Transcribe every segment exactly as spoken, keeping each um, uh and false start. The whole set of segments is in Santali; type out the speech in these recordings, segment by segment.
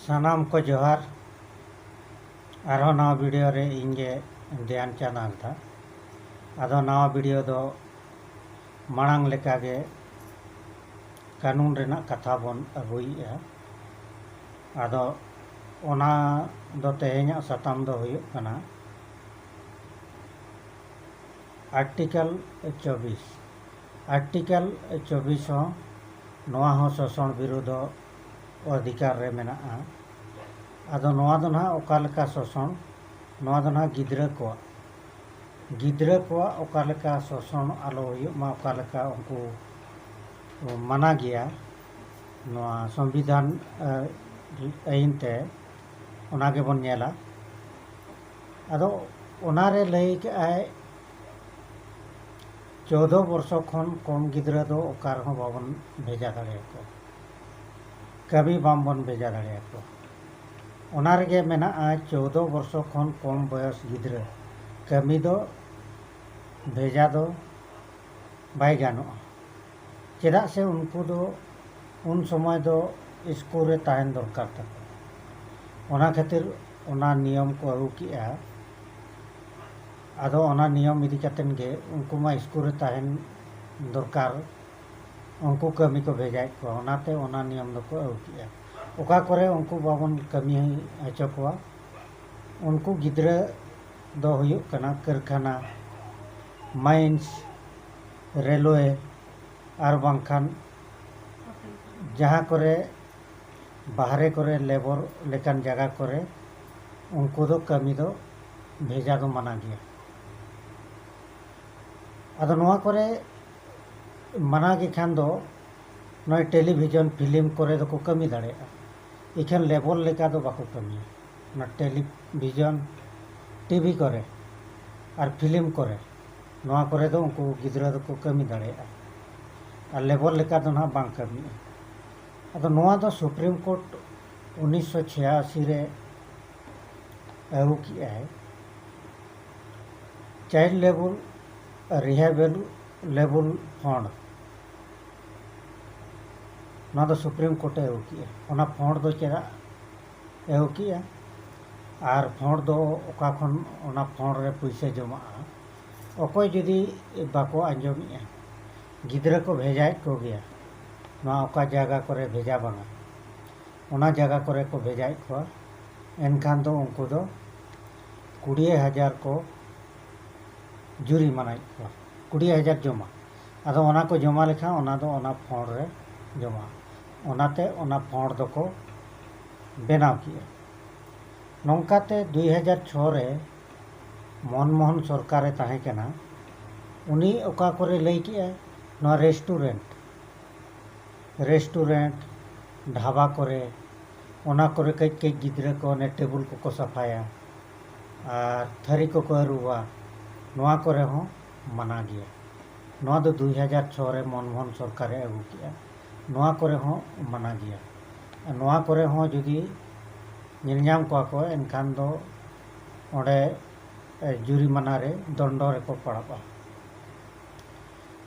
ᱥᱟᱱᱟᱢ ᱠᱚ ᱡᱚᱦᱟᱨ᱾ ᱟᱨᱦᱚᱸ ᱱᱟᱣᱟ ᱵᱷᱤᱰᱤᱭᱳ ᱨᱮ ᱤᱧ ᱜᱮ ᱫᱷᱮᱭᱟᱱ ᱪᱟᱸᱫᱽ ᱦᱟᱸᱥᱫᱟ᱾ ᱟᱫᱚ ᱱᱟᱣᱟ ᱵᱷᱤᱰᱤᱭᱳ ᱫᱚ ᱢᱟᱲᱟᱝ ᱞᱮᱠᱟᱜᱮ ᱠᱟᱹᱱᱩᱱ ᱨᱮᱱᱟᱜ ᱠᱟᱛᱷᱟ ᱵᱚᱱ ᱟᱹᱜᱩᱭᱮᱫᱼᱟ᱾ ᱟᱫᱚ ᱚᱱᱟ ᱫᱚ ᱛᱮᱦᱮᱧᱟᱜ ᱥᱟᱛᱟᱢ ᱫᱚ ᱦᱩᱭᱩᱜ ᱠᱟᱱᱟ ᱟᱨᱴᱤᱠᱮᱞ ᱪᱚᱵᱵᱤᱥ᱾ ᱟᱨᱴᱤᱠᱮᱞ ᱪᱚᱵᱵᱤᱥ ᱦᱚᱸ, ᱱᱚᱣᱟ ᱦᱚᱸ ᱥᱳᱥᱚᱱ ᱵᱤᱨᱳᱫᱷᱚ ᱚᱫᱷᱤᱠᱟᱨ ᱨᱮ ᱢᱮᱱᱟᱜᱼᱟ᱾ ᱟᱫᱚ ᱱᱚᱣᱟ ᱫᱚ ᱱᱟᱦᱟᱜ ᱚᱠᱟ ᱞᱮᱠᱟ ᱥᱳᱥᱚᱱ, ᱱᱚᱣᱟ ᱫᱚ ᱱᱟᱦᱟᱜ ᱜᱤᱫᱽᱨᱟᱹ ᱠᱚᱣᱟᱜ, ᱜᱤᱫᱽᱨᱟᱹ ᱠᱚᱣᱟᱜ ᱚᱠᱟ ᱞᱮᱠᱟ ᱥᱳᱥᱚᱱ ᱟᱞᱚ ᱦᱩᱭᱩᱜ ᱢᱟ, ᱚᱠᱟ ᱞᱮᱠᱟ ᱩᱱᱠᱩ ᱢᱟᱱᱟ ᱜᱮᱭᱟ ᱱᱚᱣᱟ ᱥᱚᱝᱵᱤᱫᱷᱟᱱ, ᱮ, ᱟᱹᱭᱤᱱ ᱛᱮ, ᱚᱱᱟ ᱜᱮᱵᱚᱱ ᱧᱮᱞᱟ᱾ ᱟᱫᱚ ᱚᱱᱟᱨᱮ ᱞᱟᱹᱭ ᱠᱮᱜᱼᱟᱭ, ᱪᱳᱫᱽᱫᱳ ᱵᱚᱨᱥᱚ ᱠᱷᱚᱱ ᱠᱚᱢ ᱜᱤᱫᱽᱨᱟᱹ ᱫᱚ ᱚᱠᱟ ᱨᱮᱦᱚᱸ ᱵᱟᱵᱚᱱ ᱵᱷᱮᱡᱟ ᱫᱟᱲᱮᱭᱟᱠᱚᱣᱟ, ᱠᱟᱹᱢᱤ ᱵᱟᱝᱵᱚᱱ ᱵᱷᱮᱡᱟ ᱫᱟᱲᱮᱭᱟᱠᱚᱣᱟ᱾ ᱚᱱᱟ ᱨᱮᱜᱮ ᱢᱮᱱᱟᱜᱼᱟ, ᱪᱳᱫᱽᱫᱳ ᱵᱚᱨᱥᱚ ᱠᱷᱚᱱ ᱠᱚᱢ ᱵᱚᱭᱚᱥ ᱜᱤᱫᱽᱨᱟᱹ ᱠᱟᱹᱢᱤ ᱫᱚ ᱵᱷᱮᱡᱟ ᱫᱚ ᱵᱟᱭ ᱜᱟᱱᱚᱜᱼᱟ᱾ ᱪᱮᱫᱟᱜ ᱥᱮ ᱩᱱᱠᱩ ᱫᱚ ᱩᱱ ᱥᱚᱢᱚᱭ ᱫᱚ ᱥᱠᱩᱞ ᱨᱮ ᱛᱟᱦᱮᱱ ᱫᱚᱨᱠᱟᱨ ᱛᱟᱠᱚ᱾ ᱚᱱᱟ ᱠᱷᱟᱹᱛᱤᱨ ᱚᱱᱟ ᱱᱤᱭᱚᱢ ᱠᱚ ᱟᱹᱜᱩ ᱠᱮᱜᱼᱟ᱾ ᱟᱫᱚ ᱚᱱᱟ ᱱᱤᱭᱚᱢ ᱤᱫᱤ ᱠᱟᱛᱮᱱ ᱜᱮ ᱩᱱᱠᱩ ᱢᱟ ᱥᱠᱩᱞ ᱨᱮ ᱛᱟᱦᱮᱱ ᱫᱚᱨᱠᱟᱨ, ᱩᱱᱠᱩ ᱠᱟᱹᱢᱤ ᱠᱚ ᱵᱷᱮᱡᱟᱭᱮᱫ ᱠᱚᱣᱟ, ᱚᱱᱟᱛᱮ ᱚᱱᱟ ᱱᱤᱭᱚᱢ ᱫᱚᱠᱚ ᱟᱹᱜᱩ ᱠᱮᱜᱼᱟ᱾ ᱚᱠᱟ ᱠᱚᱨᱮ ᱩᱱᱠᱩ ᱵᱟᱵᱚᱱ ᱠᱟᱹᱢᱤ ᱦᱚᱪᱚ ᱠᱚᱣᱟ, ᱩᱱᱠᱩ ᱜᱤᱫᱽᱨᱟᱹ ᱫᱚ ᱦᱩᱭᱩᱜ ᱠᱟᱱᱟ ᱠᱟᱹᱨᱠᱷᱟᱱᱟ, ᱢᱟᱭᱤᱱᱥ, ᱨᱮᱞᱣᱮ, ᱟᱨ ᱵᱟᱝᱠᱷᱟᱱ ᱡᱟᱦᱟᱸ ᱠᱚᱨᱮ ᱵᱟᱦᱨᱮ ᱠᱚᱨᱮ ᱞᱮᱵᱚᱨ ᱞᱮᱠᱟᱱ ᱡᱟᱭᱜᱟ ᱠᱚᱨᱮ ᱩᱱᱠᱩ ᱫᱚ ᱠᱟᱹᱢᱤ ᱫᱚ ᱵᱷᱮᱡᱟ ᱫᱚ ᱢᱟᱱᱟ ᱜᱮᱭᱟ᱾ ᱟᱫᱚ ᱱᱚᱣᱟ ᱠᱚᱨᱮ ᱢᱟᱱᱟ ᱜᱮ ᱠᱷᱟᱱ ᱫᱚ ᱱᱚᱜᱼᱚᱭ ᱴᱮᱞᱤᱵᱷᱤᱡᱚᱱ, ᱯᱷᱤᱞᱢ ᱠᱚᱨᱮ ᱫᱚᱠᱚ ᱠᱟᱹᱢᱤ ᱫᱟᱲᱮᱭᱟᱜᱼᱟ, ᱤᱠᱷᱟᱹᱱ ᱞᱮᱵᱚᱨ ᱞᱮᱠᱟ ᱫᱚ ᱵᱟᱠᱚ ᱠᱟᱹᱢᱤᱭᱟ᱾ ᱚᱱᱟ ᱴᱮᱞᱤᱵᱷᱤᱡᱚᱱ, ᱴᱤᱵᱷᱤ ᱠᱚᱨᱮ ᱟᱨ ᱯᱷᱤᱞᱢ ᱠᱚᱨᱮ, ᱱᱚᱣᱟ ᱠᱚᱨᱮ ᱫᱚ ᱩᱱᱠᱩ ᱜᱤᱫᱽᱨᱟᱹ ᱫᱚᱠᱚ ᱠᱟᱹᱢᱤ ᱫᱟᱲᱮᱭᱟᱜᱼᱟ᱾ ᱟᱨ ᱞᱮᱵᱚᱨ ᱞᱮᱠᱟ ᱫᱚ ᱱᱟᱦᱟᱜ ᱵᱟᱝ ᱠᱟᱹᱢᱤᱜᱼᱟ᱾ ᱟᱫᱚ ᱱᱚᱣᱟ ᱫᱚ ᱥᱩᱯᱨᱤᱢ ᱠᱳᱨᱴ ᱩᱱᱤᱥᱥᱚ ᱪᱷᱤᱭᱟᱥᱤ ᱨᱮ ᱟᱹᱜᱩ ᱠᱮᱜᱼᱟᱭ, ᱪᱟᱭᱤᱞᱰ ᱞᱮᱵᱚᱨ ᱨᱤᱦᱮᱵᱮᱞ ᱞᱮᱵᱚᱨ ᱯᱷᱚᱸᱰ᱾ ᱱᱚᱣᱟ ᱫᱚ ᱥᱩᱯᱨᱤᱢ ᱠᱳᱨᱴ ᱮ ᱟᱹᱜᱩ ᱠᱮᱜᱼᱟ᱾ ᱚᱱᱟ ᱯᱷᱚᱸᱰ ᱫᱚ ᱪᱮᱫᱟᱜ ᱮᱦᱚᱵ ᱠᱮᱜᱼᱟ᱾ ᱟᱨ ᱯᱷᱚᱸᱰ ᱫᱚ ᱚᱠᱟ ᱠᱷᱚᱱ ᱚᱱᱟ ᱯᱷᱚᱸᱰ ᱨᱮ ᱯᱩᱭᱥᱟᱹ ᱡᱚᱢᱟᱜᱼᱟ, ᱚᱠᱚᱭ ᱡᱩᱫᱤ ᱵᱟᱠᱚ ᱟᱸᱡᱚᱢᱮᱜᱼᱟ, ᱜᱤᱫᱽᱨᱟᱹ ᱠᱚ ᱵᱷᱮᱡᱟᱭᱮᱫ ᱠᱚᱜᱮᱭᱟ, ᱱᱚᱣᱟ ᱚᱠᱟ ᱡᱟᱭᱜᱟ ᱠᱚᱨᱮ ᱵᱷᱮᱡᱟ ᱵᱟᱝᱟ, ᱚᱱᱟ ᱡᱟᱭᱜᱟ ᱠᱚᱨᱮ ᱠᱚ ᱵᱷᱮᱡᱟᱭᱮᱫ ᱠᱚᱣᱟ, ᱮᱱᱠᱷᱟᱱ ᱫᱚ ᱩᱱᱠᱩ ᱫᱚ ᱠᱩᱲᱤ ᱦᱟᱡᱟᱨ ᱠᱚ ᱡᱩᱨᱤᱢᱟᱱᱟᱭᱮᱫ ᱠᱚᱣᱟ, ᱠᱩᱲᱤ ᱦᱟᱡᱟᱨ ᱡᱚᱢᱟ᱾ ᱟᱫᱚ ᱚᱱᱟ ᱠᱚ ᱡᱚᱢᱟ ᱞᱮᱠᱷᱟᱱ ᱚᱱᱟ ᱫᱚ ᱚᱱᱟ ᱯᱷᱚᱸᱰ ᱨᱮ ᱡᱚᱢᱟ᱾ ᱚᱱᱟᱛᱮ ᱚᱱᱟ ᱯᱷᱚᱸᱰ ᱫᱚᱠᱚ ᱵᱮᱱᱟᱣ ᱠᱮᱜᱼᱟ᱾ ᱱᱚᱝᱠᱟᱛᱮ ᱫᱩᱭ ᱦᱟᱡᱟᱨ ᱪᱷᱚ ᱨᱮ ᱢᱚᱱᱢᱳᱦᱚᱱ ᱥᱚᱨᱠᱟᱨᱮ ᱛᱟᱦᱮᱸ ᱠᱟᱱᱟ᱾ ᱩᱱᱤ ᱚᱠᱟ ᱠᱚᱨᱮ ᱞᱟᱹᱭ ᱠᱮᱜᱼᱟ, ᱱᱚᱣᱟ ᱨᱮᱥᱴᱩᱨᱮᱱᱴ, ᱨᱮᱥᱴᱩᱨᱮᱱᱴ, ᱰᱷᱟᱵᱟ ᱠᱚᱨᱮ, ᱚᱱᱟ ᱠᱚᱨᱮ ᱠᱟᱹᱡ ᱠᱟᱹᱡ ᱜᱤᱫᱽᱨᱟᱹ ᱠᱚ ᱚᱱᱮ ᱴᱮᱵᱩᱞ ᱠᱚᱠᱚ ᱥᱟᱯᱷᱟᱭᱟ ᱟᱨ ᱛᱷᱟᱹᱨᱤ ᱠᱚᱠᱚ ᱟᱹᱨᱩᱵᱟ, ᱱᱚᱣᱟ ᱠᱚᱨᱮ ᱦᱚᱸ ᱢᱟᱱᱟ ᱜᱮᱭᱟ᱾ ᱱᱚᱣᱟ ᱫᱚ ᱫᱩᱭ ᱦᱟᱡᱟᱨ ᱪᱷᱚ ᱨᱮ ᱢᱚᱱᱢᱳᱦᱚᱱ ᱥᱚᱨᱠᱟᱨᱮ ᱟᱹᱜᱩ ᱠᱮᱜᱼᱟ᱾ ᱱᱚᱣᱟ ᱠᱚᱨᱮ ᱦᱚᱸ ᱢᱟᱱᱟ ᱜᱮᱭᱟ᱾ ᱱᱚᱣᱟ ᱠᱚᱨᱮ ᱦᱚᱸ ᱡᱩᱫᱤ ᱧᱮᱞ ᱧᱟᱢ ᱠᱚᱣᱟ ᱠᱚ, ᱮᱱᱠᱷᱟᱱ ᱫᱚ ᱚᱸᱰᱮ, ᱮ, ᱡᱩᱨᱤᱢᱟᱱᱟ ᱨᱮ, ᱫᱚᱱᱰᱚ ᱨᱮᱠᱚ ᱯᱟᱲᱟᱜᱼᱟ᱾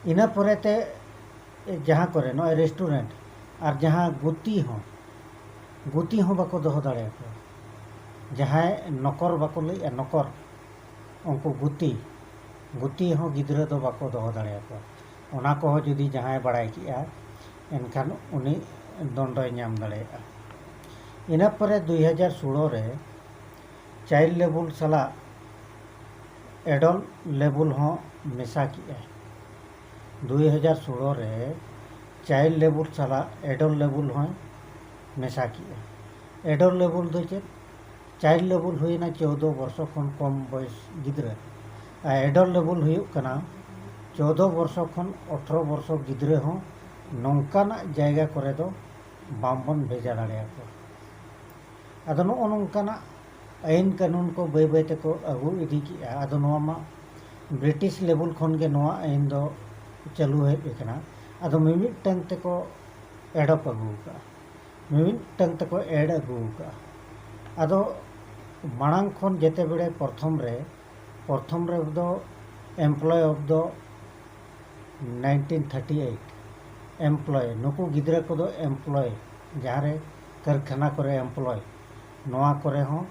ᱤᱱᱟᱹ ᱯᱚᱨᱮᱛᱮ, ᱮ, ᱡᱟᱦᱟᱸ ᱠᱚᱨᱮ ᱱᱚᱜᱼᱚᱭ ᱨᱮᱥᱴᱩᱨᱮᱱᱴ ᱟᱨ ᱡᱟᱦᱟᱸ ᱜᱩᱛᱤ ᱦᱚᱸ, ᱜᱩᱛᱤ ᱦᱚᱸ ᱵᱟᱠᱚ ᱫᱚᱦᱚ ᱫᱟᱲᱮᱭᱟᱠᱚᱣᱟ᱾ ᱡᱟᱦᱟᱸᱭ ᱱᱚᱠᱚᱨ ᱵᱟᱠᱚ ᱞᱟᱹᱭᱮᱜᱼᱟ, ᱱᱚᱠᱚᱨ, ᱩᱱᱠᱩ ᱜᱩᱛᱤ, ᱜᱩᱛᱤ ᱦᱚᱸ ᱜᱤᱫᱽᱨᱟᱹ ᱫᱚ ᱵᱟᱠᱚ ᱫᱚᱦᱚ ᱫᱟᱲᱮᱭᱟᱠᱚᱣᱟ᱾ ᱚᱱᱟ ᱠᱚᱦᱚᱸ ᱡᱩᱫᱤ ᱡᱟᱦᱟᱸᱭ ᱵᱟᱲᱟᱭ ᱠᱮᱜᱼᱟ, ᱮᱱᱠᱷᱟᱱ ᱩᱱᱤ ᱫᱚᱱᱰᱚᱭ ᱧᱟᱢ ᱫᱟᱲᱮᱭᱟᱜᱼᱟ᱾ ᱤᱱᱟᱹ ᱯᱚᱨᱮ ᱫᱩᱭ ᱦᱟᱡᱟᱨ ᱥᱳᱞᱳ ᱨᱮ ᱪᱟᱭᱤᱞᱰ ᱞᱮᱵᱩᱞ ᱥᱟᱞᱟᱜ ᱮᱰᱚᱞᱴ ᱞᱮᱵᱩᱞ ᱦᱚᱸ ᱢᱮᱥᱟ ᱠᱮᱜᱼᱟᱭ᱾ ᱫᱩᱭ ᱦᱟᱡᱟᱨ ᱥᱳᱞᱳ ᱨᱮ ᱪᱟᱭᱤᱞᱰ ᱞᱮᱵᱩᱞ ᱥᱟᱞᱟᱜ ᱮᱰᱚᱞᱴ ᱞᱮᱵᱩᱞ ᱦᱚᱸᱭ ᱢᱮᱥᱟ ᱠᱮᱜᱼᱟ᱾ ᱮᱰᱚᱞᱴ ᱞᱮᱵᱩᱞ ᱫᱚ ᱪᱮᱫ? ᱪᱟᱭᱤᱞᱰ ᱞᱮᱵᱩᱞ ᱦᱩᱭᱱᱟ ᱪᱳᱫᱽᱫᱳ ᱵᱚᱨᱥᱚ ᱠᱷᱚᱱ ᱠᱚᱢ ᱵᱚᱭᱮᱥ ᱜᱤᱫᱽᱨᱟᱹ, ᱟᱨ ᱮᱰᱚᱞᱴ ᱞᱮᱵᱩᱞ ᱦᱩᱭᱩᱜ ᱠᱟᱱᱟ ᱪᱳᱫᱽᱫᱳ ᱵᱚᱨᱥᱚ ᱠᱷᱚᱱ ᱟᱴᱷᱨᱚ ᱵᱚᱨᱥᱚ ᱜᱤᱫᱽᱨᱟᱹ ᱦᱚᱸ ᱱᱚᱝᱠᱟᱱᱟᱜ ᱡᱟᱭᱜᱟ ᱠᱚᱨᱮ ᱫᱚ ᱵᱟᱝᱵᱚᱱ ᱵᱷᱮᱡᱟ ᱫᱟᱲᱮᱭᱟᱠᱚᱣᱟ᱾ ᱟᱫᱚ ᱱᱚᱜᱼᱚ ᱱᱚᱝᱠᱟᱱᱟᱜ ᱟᱹᱭᱤᱱ ᱠᱟᱹᱱᱩᱱ ᱠᱚ ᱵᱟᱹᱭ ᱵᱟᱹᱭ ᱛᱮᱠᱚ ᱟᱹᱜᱩ ᱤᱫᱤ ᱠᱮᱜᱼᱟ᱾ ᱟᱫᱚ ᱱᱚᱣᱟ ᱢᱟ ᱵᱨᱤᱴᱤᱥ ᱞᱮᱵᱩᱞ ᱠᱷᱚᱱ ᱜᱮ ᱱᱚᱣᱟ ᱟᱹᱭᱤᱱ ᱫᱚ ᱪᱟᱹᱞᱩ ᱦᱮᱡ ᱟᱠᱟᱱᱟ᱾ ᱟᱫᱚ ᱢᱤᱢᱤᱫᱴᱟᱝ ᱛᱮᱠᱚ ᱮᱰᱚᱯ ᱟᱹᱜᱩ ᱟᱠᱟᱫᱼᱟ, ᱢᱤᱢᱤᱫᱴᱟᱝ ᱛᱮᱠᱚ ᱮᱰ ᱟᱹᱜᱩ ᱟᱠᱟᱫᱼᱟ᱾ ᱟᱫᱚ ᱢᱟᱲᱟᱝ ᱠᱷᱚᱱ ᱡᱮᱛᱮ ᱵᱮᱲᱮ ᱯᱨᱚᱛᱷᱚᱢ ᱨᱮ, ᱯᱨᱚᱛᱷᱚᱢ ᱨᱮᱫᱚ employee of the nineteen thirty eight, employee, ᱱᱩᱠᱩ ᱜᱤᱫᱽᱨᱟᱹ ᱠᱚᱫᱚ employee, ᱡᱟᱦᱟᱸ ᱨᱮ ᱠᱟᱹᱨᱠᱷᱟᱱᱟ ᱠᱚᱨᱮ employee, ᱱᱚᱣᱟ ᱠᱚᱨᱮ ᱦᱚᱸ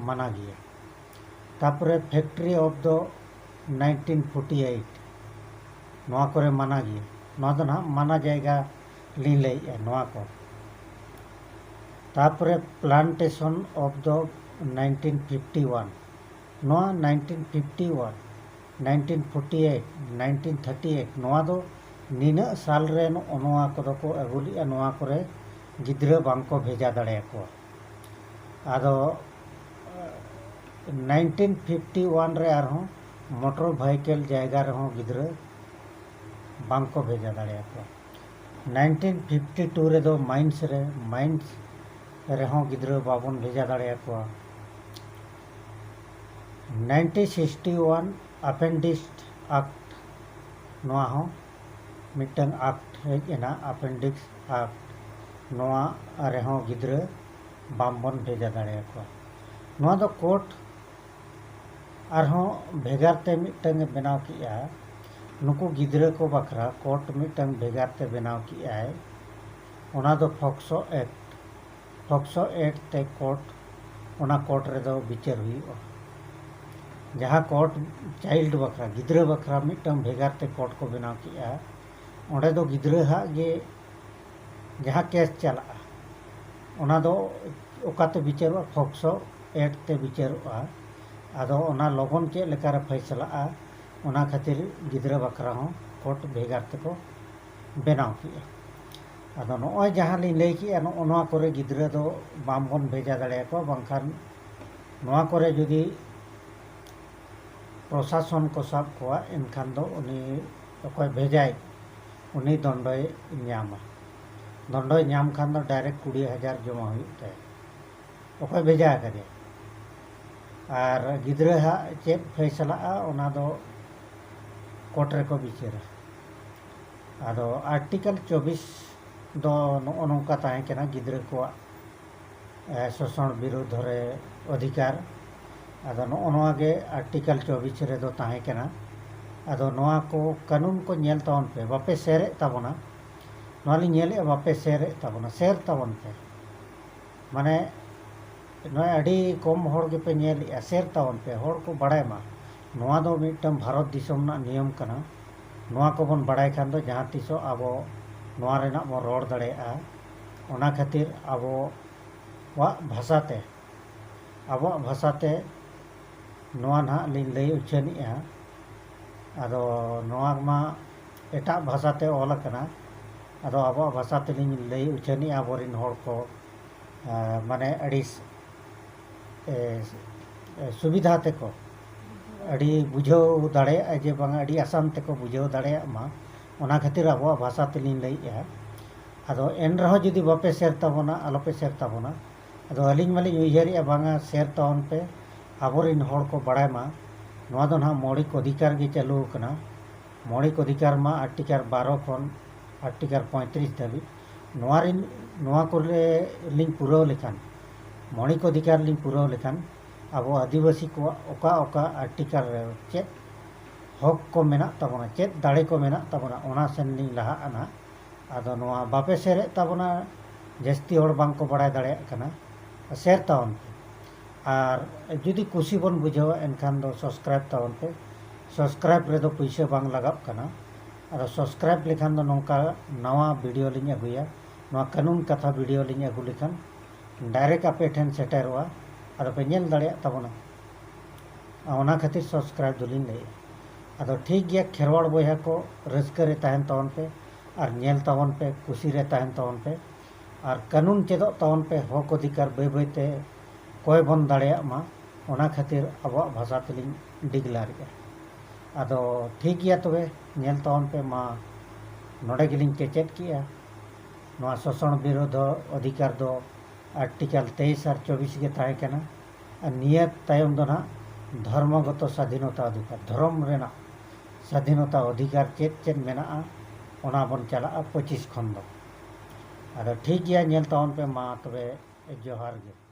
ᱢᱟᱱᱟ ᱜᱮᱭᱟ᱾ ᱛᱟᱯᱚᱨᱮ factory of the nineteen forty eight, ᱱᱚᱣᱟ ᱠᱚᱨᱮ ᱢᱟᱱᱟ ᱜᱮᱭᱟ᱾ ᱱᱚᱣᱟ ᱫᱚ ᱱᱟᱦᱟᱜ ᱢᱟᱱᱟ ᱡᱟᱭᱜᱟ ᱞᱤᱧ ᱞᱟᱹᱭᱮᱫᱼᱟ, ᱱᱚᱣᱟ ᱠᱚ᱾ ᱛᱟᱯᱚᱨᱮ plantation of the nineteen fifty one, ᱱᱚᱣᱟ nineteen fifty one, nineteen forty eight, nineteen thirty eight, ᱱᱚᱣᱟ ᱫᱚ ᱱᱤᱱᱟᱹᱜ ᱥᱟᱞ ᱨᱮ ᱱᱚᱜᱼᱚ ᱱᱚᱣᱟ ᱠᱚᱫᱚ ᱠᱚ ᱟᱹᱜᱩ ᱞᱮᱫᱼᱟ, ᱱᱚᱣᱟ ᱠᱚᱨᱮ ᱜᱤᱫᱽᱨᱟᱹ ᱵᱟᱝ ᱠᱚ ᱵᱷᱮᱡᱟ ᱫᱟᱲᱮᱭᱟᱠᱚᱣᱟ᱾ ᱟᱫᱚ nineteen fifty one ᱨᱮ ᱟᱨᱦᱚᱸ motor vehicle ᱡᱟᱭᱜᱟ ᱨᱮᱦᱚᱸ ᱜᱤᱫᱽᱨᱟᱹ ᱵᱟᱝ ᱠᱚ ᱵᱷᱮᱡᱟ ᱫᱟᱲᱮᱭᱟᱠᱚᱣᱟ᱾ nineteen fifty two ᱨᱮᱫᱚ mines ᱨᱮ, mines ᱨᱮᱦᱚᱸ ᱜᱤᱫᱽᱨᱟᱹ ᱵᱟᱵᱚᱱ ᱵᱷᱮᱡᱟ ᱫᱟᱲᱮᱭᱟᱠᱚᱣᱟ᱾ nineteen sixty one Appendix Act, ᱱᱚᱣᱟ ᱦᱚᱸ ᱢᱤᱫᱴᱟᱝ act ᱦᱮᱡ ᱮᱱᱟ, Appendix Act, ᱱᱚᱣᱟ ᱨᱮᱦᱚᱸ ᱜᱤᱫᱽᱨᱟᱹ ᱵᱟᱝᱵᱚᱱ ᱵᱷᱮᱡᱟ ᱫᱟᱲᱮᱭᱟᱠᱚᱣᱟ᱾ ᱱᱚᱣᱟ ᱫᱚ court ᱟᱨᱦᱚᱸ ᱵᱷᱮᱜᱟᱨ ᱛᱮ ᱢᱤᱫᱴᱟᱝ ᱮ ᱵᱮᱱᱟᱣ ᱠᱮᱜᱼᱟ, ᱱᱩᱠᱩ ᱜᱤᱫᱽᱨᱟᱹ ᱠᱚ ᱵᱟᱠᱷᱨᱟ court ᱢᱤᱫᱴᱟᱝ ᱵᱷᱮᱜᱟᱨ ᱛᱮ ᱵᱮᱱᱟᱣ ᱠᱮᱜᱼᱟᱭ, ᱚᱱᱟ ᱫᱚ POCSO Act᱾ POCSO Act ᱛᱮ court, ᱚᱱᱟ court ᱨᱮᱫᱚ ᱵᱤᱪᱟᱹᱨ ᱦᱩᱭᱩᱜᱼᱟ᱾ ᱡᱟᱦᱟᱸ court child ᱵᱟᱠᱷᱨᱟ, ᱜᱤᱫᱽᱨᱟᱹ ᱵᱟᱠᱷᱨᱟ ᱢᱤᱫᱴᱟᱝ ᱵᱷᱮᱜᱟᱨ ᱛᱮ court ᱠᱚ ᱵᱮᱱᱟᱣ ᱠᱮᱜᱼᱟ, ᱚᱸᱰᱮ ᱫᱚ ᱜᱤᱫᱽᱨᱟᱹ ᱦᱟᱜ ᱜᱮ ᱡᱟᱦᱟᱸ case ᱪᱟᱞᱟᱜᱼᱟ, ᱚᱱᱟ ᱫᱚ ᱚᱠᱟᱛᱮ ᱵᱤᱪᱟᱹᱨᱚᱜᱼᱟ? POCSO Act ᱛᱮ ᱵᱤᱪᱟᱹᱨᱚᱜᱼᱟ᱾ ᱟᱫᱚ ᱚᱱᱟ ᱞᱚᱜᱚᱱ ᱪᱮᱫ ᱞᱮᱠᱟᱨᱮ ᱯᱷᱟᱭᱥᱟᱞᱟᱜᱼᱟ, ᱚᱱᱟ ᱠᱷᱟᱹᱛᱤᱨ ᱜᱤᱫᱽᱨᱟᱹ ᱵᱟᱠᱷᱨᱟ ᱦᱚᱸ court ᱵᱷᱮᱜᱟᱨ ᱛᱮᱠᱚ ᱵᱮᱱᱟᱣ ᱠᱮᱜᱼᱟ᱾ ᱟᱫᱚ ᱱᱚᱜᱼᱚᱭ ᱡᱟᱦᱟᱸ ᱞᱤᱧ ᱞᱟᱹᱭ ᱠᱮᱜᱼᱟ, ᱱᱚᱜᱼᱚ ᱱᱚᱣᱟ ᱠᱚᱨᱮ ᱜᱤᱫᱽᱨᱟᱹ ᱫᱚ ᱵᱟᱝᱵᱚᱱ ᱵᱷᱮᱡᱟ ᱫᱟᱲᱮᱭᱟᱠᱚᱣᱟ, ᱵᱟᱝᱠᱷᱟᱱ ᱱᱚᱣᱟ ᱠᱚᱨᱮ ᱡᱩᱫᱤ ᱯᱨᱚᱥᱟᱥᱚᱱ ᱠᱚ ᱥᱟᱵ ᱠᱚᱣᱟ, ᱮᱱᱠᱷᱟᱱ ᱫᱚ ᱩᱱᱤ ᱚᱠᱚᱭ ᱵᱷᱮᱡᱟᱭ, ᱩᱱᱤ ᱫᱚᱱᱰᱚᱭ ᱧᱟᱢᱟ᱾ ᱫᱚᱱᱰᱚᱭ ᱧᱟᱢ ᱠᱷᱟᱱ ᱫᱚ direct ᱠᱩᱲᱤ ᱦᱟᱡᱟᱨ ᱡᱚᱢᱟ ᱦᱩᱭᱩᱜ ᱛᱟᱭᱟ, ᱚᱠᱚᱭ ᱵᱷᱮᱡᱟ ᱟᱠᱟᱫᱮᱭᱟ᱾ ᱟᱨ ᱜᱤᱫᱽᱨᱟᱹ ᱦᱟᱜ ᱪᱮᱫ ᱯᱷᱮᱭᱥᱟᱞᱟᱜᱼᱟ, ᱚᱱᱟ ᱫᱚ court ᱨᱮᱠᱚ ᱵᱤᱪᱟᱹᱨᱟ᱾ ᱟᱫᱚ Article ᱪᱚᱵᱵᱤᱥ ᱫᱚ ᱱᱚᱜᱼᱚ ᱱᱚᱝᱠᱟ ᱛᱟᱦᱮᱸ ᱠᱟᱱᱟ, ᱜᱤᱫᱽᱨᱟᱹ ᱠᱚᱣᱟᱜ, ᱮ, ᱥᱳᱥᱚᱱ ᱵᱤᱨᱩᱫᱷ ᱨᱮ ᱚᱫᱷᱤᱠᱟᱨ᱾ ᱟᱫᱚ ᱱᱚᱜᱼᱚ ᱱᱚᱣᱟ ᱜᱮ Article ᱪᱚᱵᱵᱤᱥ ᱨᱮᱫᱚ ᱛᱟᱦᱮᱸ ᱠᱟᱱᱟ᱾ ᱟᱫᱚ ᱱᱚᱣᱟ ᱠᱚ ᱠᱟᱹᱱᱩᱱ ᱠᱚ ᱧᱮᱞ ᱛᱟᱵᱚᱱ ᱯᱮ, ᱵᱟᱯᱮ ᱥᱮᱨᱮᱫ ᱛᱟᱵᱚᱱᱟ᱾ ᱱᱚᱣᱟ ᱞᱤᱧ ᱧᱮᱞᱮᱫᱼᱟ, ᱵᱟᱯᱮ ᱥᱮᱨᱮᱫ ᱛᱟᱵᱚᱱᱟ, ᱥᱮᱨ ᱛᱟᱵᱚᱱ ᱯᱮ᱾ ᱢᱟᱱᱮ ᱱᱚᱜᱼᱚᱭ ᱟᱹᱰᱤ ᱠᱚᱢ ᱦᱚᱲ ᱜᱮᱯᱮ ᱧᱮᱞᱮᱜᱼᱟ, ᱥᱮᱭᱟᱨ ᱛᱟᱵᱚᱱ ᱯᱮ, ᱦᱚᱲ ᱠᱚ ᱵᱟᱲᱟᱭ ᱢᱟ᱾ ᱱᱚᱣᱟ ᱫᱚ ᱢᱤᱫᱴᱟᱝ ᱵᱷᱟᱨᱚᱛ ᱫᱤᱥᱚᱢ ᱨᱮᱱᱟᱜ ᱱᱤᱭᱚᱢ ᱠᱟᱱᱟ᱾ ᱱᱚᱣᱟ ᱠᱚᱵᱚᱱ ᱵᱟᱲᱟᱭ ᱠᱷᱟᱱ ᱫᱚ ᱡᱟᱦᱟᱸ ᱛᱤᱥᱚᱜ ᱟᱵᱚ ᱱᱚᱣᱟ ᱨᱮᱱᱟᱜ ᱵᱚᱱ ᱨᱚᱲ ᱫᱟᱲᱮᱭᱟᱜᱼᱟ᱾ ᱚᱱᱟ ᱠᱷᱟᱹᱛᱤᱨ ᱟᱵᱚᱣᱟᱜ ᱵᱷᱟᱥᱟᱛᱮ, ᱟᱵᱚᱣᱟᱜ ᱵᱷᱟᱥᱟᱛᱮ ᱱᱚᱣᱟ ᱱᱟᱦᱟᱜ ᱞᱤᱧ ᱞᱟᱹᱭ ᱩᱪᱷᱟᱹᱱᱮᱜᱼᱟ᱾ ᱟᱫᱚ ᱱᱚᱣᱟ ᱢᱟ ᱮᱴᱟᱜ ᱵᱷᱟᱥᱟᱛᱮ ᱚᱞ ᱟᱠᱟᱱᱟ, ᱟᱫᱚ ᱟᱵᱚᱣᱟᱜ ᱵᱷᱟᱥᱟ ᱛᱮᱞᱤᱧ ᱞᱟᱹᱭ ᱩᱪᱷᱟᱹᱱᱮᱜᱼᱟ ᱟᱵᱚᱨᱮᱱ ᱦᱚᱲ ᱠᱚ, ᱟᱸ, ᱢᱟᱱᱮ ᱟᱹᱰᱤ ᱥ-, ᱮ, ᱮ, ᱥᱩᱵᱤᱫᱷᱟ ᱛᱮᱠᱚ ᱟᱹᱰᱤ ᱵᱩᱡᱷᱟᱹᱣ ᱫᱟᱲᱮᱭᱟᱜᱼᱟ, ᱡᱮ ᱵᱟᱝᱟ ᱟᱹᱰᱤ ᱟᱥᱟᱱ ᱛᱮᱠᱚ ᱵᱩᱡᱷᱟᱹᱣ ᱫᱟᱲᱮᱭᱟᱜ ᱢᱟ᱾ ᱚᱱᱟ ᱠᱷᱟᱹᱛᱤᱨ ᱟᱵᱚᱣᱟᱜ ᱵᱷᱟᱥᱟ ᱛᱮᱞᱤᱧ ᱞᱟᱹᱭᱮᱜᱼᱟ᱾ ᱟᱫᱚ ᱮᱱ ᱨᱮᱦᱚᱸ ᱡᱩᱫᱤ ᱵᱟᱯᱮ ᱥᱮᱭᱟᱨ ᱛᱟᱵᱚᱱᱟ, ᱟᱞᱚᱯᱮ ᱥᱮᱭᱟᱨ ᱛᱟᱵᱚᱱᱟ᱾ ᱟᱫᱚ ᱟᱹᱞᱤᱧ ᱢᱟᱞᱤᱧ ᱩᱭᱦᱟᱹᱨᱮᱜᱼᱟ ᱵᱟᱝᱟ ᱥᱮᱭᱟᱨ ᱛᱟᱵᱚᱱ ᱯᱮ, ᱟᱵᱚᱨᱮᱱ ᱦᱚᱲ ᱠᱚ ᱵᱟᱲᱟᱭ ᱢᱟ᱾ ᱱᱚᱣᱟ ᱫᱚ ᱱᱟᱦᱟᱜ ᱢᱳᱣᱞᱤᱠ ᱚᱫᱷᱤᱠᱟᱨ ᱜᱮ ᱪᱟᱹᱞᱩ ᱟᱠᱟᱱᱟ᱾ ᱢᱳᱣᱞᱤᱠ ᱚᱫᱷᱤᱠᱟᱨ ᱢᱟ ᱟᱨᱴᱤᱠᱟᱞ ᱵᱟᱨᱚ ᱠᱷᱚᱱ ᱟᱨᱴᱤᱠᱟᱞ ᱯᱚᱸᱭᱛᱨᱤᱥ ᱫᱷᱟᱹᱵᱤᱡ᱾ ᱱᱚᱣᱟ ᱨᱤᱱ, ᱱᱚᱣᱟ ᱠᱚᱨᱮ ᱞᱤᱧ ᱯᱩᱨᱟᱹᱣ ᱞᱮᱠᱷᱟᱱ, ᱢᱳᱣᱞᱤᱠ ᱚᱫᱷᱤᱠᱟᱨ ᱞᱤᱧ ᱯᱩᱨᱟᱹᱣ ᱞᱮᱠᱷᱟᱱ, ᱟᱵᱚ ᱟᱹᱫᱤᱵᱟᱹᱥᱤ ᱠᱚᱣᱟᱜ ᱚᱠᱟ ᱚᱠᱟ ᱟᱨᱴᱤᱠᱟᱞ ᱨᱮ ᱪᱮᱫ ᱦᱚᱠ ᱠᱚ ᱢᱮᱱᱟᱜ ᱛᱟᱵᱚᱱᱟ, ᱪᱮᱫ ᱫᱟᱲᱮ ᱠᱚ ᱢᱮᱱᱟᱜ ᱛᱟᱵᱚᱱᱟ, ᱚᱱᱟ ᱥᱮᱱ ᱞᱤᱧ ᱞᱟᱦᱟᱜᱼᱟ ᱱᱟᱦᱟᱜ᱾ ᱟᱫᱚ ᱱᱚᱣᱟ ᱵᱟᱯᱮ ᱥᱮᱭᱟᱨᱮᱫ ᱛᱟᱵᱚᱱᱟ, ᱡᱟᱹᱥᱛᱤ ᱦᱚᱲ ᱵᱟᱝ ᱠᱚ ᱵᱟᱲᱟᱭ ᱫᱟᱲᱮᱭᱟᱜ ᱠᱟᱱᱟ, ᱥᱮᱭᱟᱨ ᱛᱟᱵᱚᱱ ᱯᱮ᱾ ᱟᱨ ᱡᱩᱫᱤ ᱠᱩᱥᱤ ᱵᱚᱱ ᱵᱩᱡᱷᱟᱹᱣᱟ, ᱮᱱᱠᱷᱟᱱ ᱫᱚ ᱥᱟᱵᱥᱠᱨᱟᱭᱤᱵ ᱛᱟᱵᱚᱱ ᱯᱮ᱾ ᱥᱟᱵᱥᱠᱨᱟᱭᱤᱵ ᱨᱮᱫᱚ ᱯᱩᱭᱥᱟᱹ ᱵᱟᱝ ᱞᱟᱜᱟᱜ ᱠᱟᱱᱟ᱾ ᱟᱫᱚ ᱥᱟᱵᱥᱠᱨᱟᱭᱤᱵ ᱞᱮᱠᱷᱟᱱ ᱫᱚ ᱱᱚᱝᱠᱟ ᱱᱟᱣᱟ ᱵᱷᱤᱰᱤᱭᱳ ᱞᱤᱧ ᱟᱹᱜᱩᱭᱟ, ᱱᱚᱣᱟ ᱠᱟᱹᱱᱩᱱ ᱠᱟᱛᱷᱟ ᱵᱷᱤᱰᱤᱭᱳ ᱞᱤᱧ ᱟᱹᱜᱩ ᱞᱮᱠᱷᱟᱱ ᱰᱟᱭᱨᱮᱠᱴ ᱟᱯᱮ ᱴᱷᱮᱱ ᱥᱮᱴᱮᱨᱚᱜᱼᱟ, ᱟᱫᱚ ᱯᱮ ᱧᱮᱞ ᱫᱟᱲᱮᱭᱟᱜ ᱛᱟᱵᱚᱱᱟ᱾ ᱚᱱᱟ ᱠᱷᱟᱹᱛᱤᱨ ᱥᱟᱵᱥᱠᱨᱟᱭᱤᱵ ᱫᱚᱞᱤᱧ ᱞᱟᱹᱭᱮᱫᱼᱟ᱾ ᱟᱫᱚ ᱴᱷᱤᱠ ᱜᱮᱭᱟ, ᱠᱷᱮᱨᱣᱟᱲ ᱵᱚᱭᱦᱟ ᱠᱚ, ᱨᱟᱹᱥᱠᱟᱹ ᱨᱮ ᱛᱟᱦᱮᱱ ᱛᱟᱵᱚᱱ ᱯᱮ, ᱟᱨ ᱧᱮᱞ ᱛᱟᱵᱚᱱ ᱯᱮ, ᱠᱩᱥᱤ ᱨᱮ ᱛᱟᱦᱮᱱ ᱛᱟᱵᱚᱱ ᱯᱮ, ᱟᱨ ᱠᱟᱹᱱᱩᱱ ᱪᱮᱫᱚᱜ ᱛᱟᱵᱚᱱ ᱯᱮ, ᱦᱚᱠ ᱚᱫᱷᱤᱠᱟᱨ ᱵᱟᱹᱭ ᱵᱟᱹᱭ ᱛᱮ ᱠᱚᱭ ᱵᱚᱱ ᱫᱟᱲᱮᱭᱟᱜ ᱢᱟ, ᱚᱱᱟ ᱠᱷᱟᱹᱛᱤᱨ ᱟᱵᱚᱣᱟᱜ ᱵᱷᱟᱥᱟ ᱛᱮᱞᱤᱧ ᱰᱤᱜᱽᱞᱟᱨᱮᱜᱼᱟ᱾ ᱟᱫᱚ ᱴᱷᱤᱠ ᱜᱮᱭᱟ ᱛᱚᱵᱮ, ᱧᱮᱞ ᱛᱟᱵᱚᱱ ᱯᱮ, ᱢᱟ ᱱᱚᱰᱮ ᱜᱮᱞᱤᱧ ᱠᱮᱪᱮᱫ ᱠᱮᱜᱼᱟ᱾ ᱱᱚᱣᱟ ᱥᱳᱥᱚᱱ ᱵᱤᱨᱳᱫᱷ ᱚᱫᱷᱤᱠᱟᱨ ᱫᱚ ᱟᱨᱴᱤᱠᱟᱞ ᱛᱮᱭᱤᱥ ᱟᱨ ᱪᱚᱵᱵᱤᱥ ᱜᱮ ᱛᱟᱦᱮᱸ ᱠᱟᱱᱟ᱾ ᱟᱨ ᱱᱤᱭᱟᱹ ᱛᱟᱭᱚᱢ ᱫᱚ ᱱᱟᱦᱟᱜ ᱫᱷᱚᱨᱢᱚᱜᱚᱛᱚ ᱥᱟᱫᱷᱤᱱᱚᱛᱟ ᱚᱫᱷᱤᱠᱟᱨ, ᱫᱷᱚᱨᱚᱢ ᱨᱮᱱᱟᱜ ᱥᱟᱫᱷᱤᱱᱚᱛᱟ ᱚᱫᱷᱤᱠᱟᱨ ᱪᱮᱫ ᱪᱮᱫ ᱢᱮᱱᱟᱜᱼᱟ, ᱚᱱᱟ ᱵᱚᱱ ᱪᱟᱞᱟᱜᱼᱟ ᱯᱚᱸᱪᱤᱥ ᱠᱷᱚᱱ ᱫᱚ᱾ ᱟᱫᱚ ᱴᱷᱤᱠ ᱜᱮᱭᱟ, ᱧᱮᱞ ᱛᱟᱵᱚᱱ ᱯᱮ᱾ ᱢᱟ ᱛᱚᱵᱮ, ᱡᱚᱦᱟᱨ ᱜᱮ᱾